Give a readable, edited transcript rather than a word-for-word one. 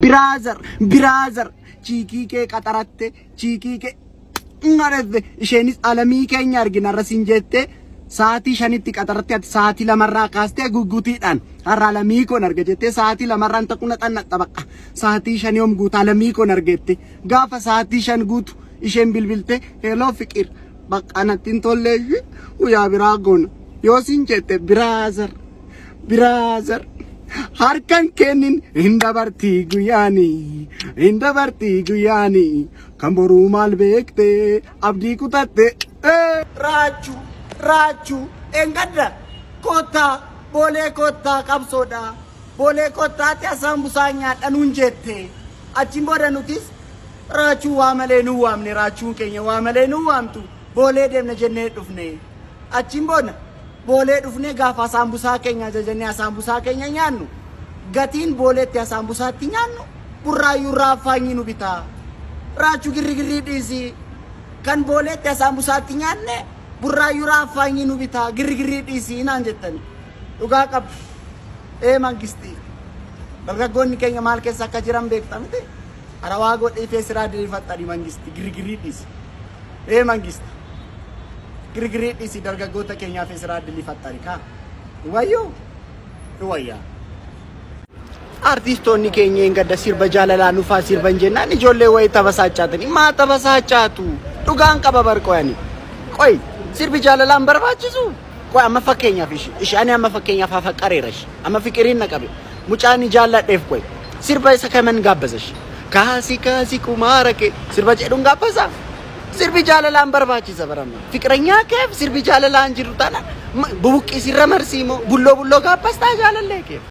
Brother, brother, chiikii kee qaxaratte, chiikii kee ngarette, isheenis alamii keenya argina irra siin jette. Sa'aatii 5tti qaxaratte, ati sa'aatii 2rraa kaastee guggutiidhaan har'a alamii koon arga jettee, sa'aatii 2rraan taquna xannaxxa baqa. Sa'aatii 5 yoom guuta alamii koon argette. Gaafa sa'aatii 5 guutu isheen bilbilte, "Hello fiqir, bakka natti hin tollee, guyyaa biraa goona" yoo siin jette, brother, brother, harkan kennin. Hin dabartii guyyaanii, hin dabartii guyyaanii, kan boruu maal beekte abdii kutatte. Raachuu, raachuu, engadda koottaa Boolee, koottaa qabsoodha, Boolee koottaatti asaambusaa nyaadha nuun jette. Achiin booda nutis raachuu waa malee nuu waamne, raachuun keenya waa malee nuu waamtu, Boolee deemna jennee dhufne. Achiin booda Boolee dhufnee gaafa asaambusaa keenya ajajannee asaambusaa keenya nyaannu, gatiin Booleetti asaambusaatti nyaannu Burraayyuurraa affaanyii nu bitaa. Raachuu, girrigirrii dhiisii. Kan Booleetti asaambusaatti nyaanne Burraayyuurraa affaanyii nu bitaa, girrigirrii dhiisii naan jettani. Dhugaa qabdu. Ee mangistii. Dargaggoonni keenya maal keessa akka jiran beekta miti? Arawaa godhee siraa diriirfattanii mangistii, girrigirrii dhiisi. Ee mangistii. Girgirii dhiisi, dargaggoota keenyaaf siraa dilifattani kaa. Wayyoo. Wayyaa. Artistoonni keenya hin gadda sirba jaalalaa nufaa sirban jennaan ijoollee wayii tabasaachaatani. Maa tabasachaatu? Dhugaan qaba bar qoyani. Qoy, sirbi jaalalaan barbaachisu? Qoy, amma fakkeenyaaf ishi ani amma fakkeenyaaf hafa qareera ishi. Amma fiqiriin na qabe. Mucaan ni jaalladheef, qoy. Sirba isa kaman gaabbasashi? Kaasi kaasi kumaara kee sirba jedhuun gaabbasaa? Sirbi jaalalaan barbaachisa barama. Fiqiranyaa keef sirbi jaalalaan jiru taana bubuqqii sirra marsii moo bulloo bulloo gaabbastaa jaalallee keef.